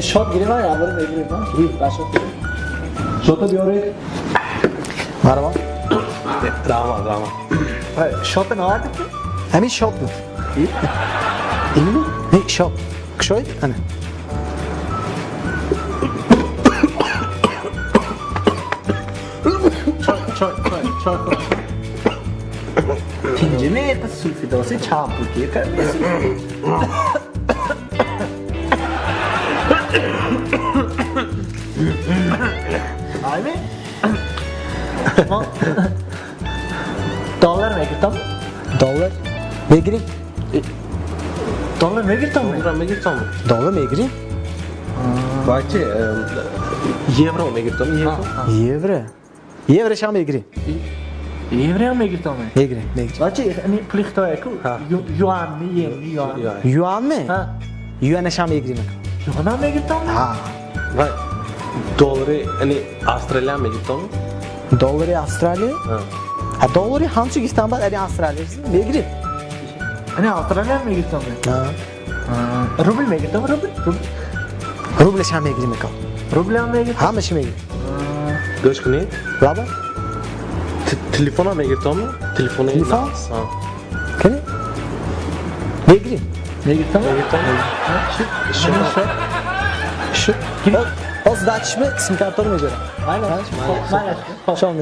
Шот гирем, ябор мегирем. Ба шот гирем. Шота биёред. Марҳамат. Раҳмат, раҳмат. Шота навардед? Ҳамин шот буд. Ин буд? Не, шот. Кушоед? Ана. Чой, чой, чой, чой хӯрам. Тинҷиме это сулфидоси чанд пул ки айми? Мо доллар мегиртам? Доллар мегирем. Доллар мегиртам? Доллар мегиртам? Доллар мегирем. Бачи, евро мегиртам, евро. Евро. Еврошам мегирем. Евроам мегиртам? Мегирем, мегирем. Бачи, ами пули хитоя ку юан ми, йен ми, юан. Юан ми? Юанашам мегирем. Юанам мегиртам? Ҳа. Вай, доллари, яъне Австралия мегиртам? Доллари Австралия? Ҳа, доллари ҳамчу гирифтан баъд ани Австралия мегирем. Ани Австралия мегиртам? Ҳа. Рубл мегиртам, рубл, рубл. Рублашам мегирем, ака. Рублам мегиртам? Ҳамаша мегирем. Гӯш кунед. Лаба? Телефонам мегиртам? Телефони Телефон? нақс. Кани? Мегирем. Мегиртам? Мегиртам? Шот. Шу. Ҳозир дачишми сим-карторо мебарам. Майли. Шом.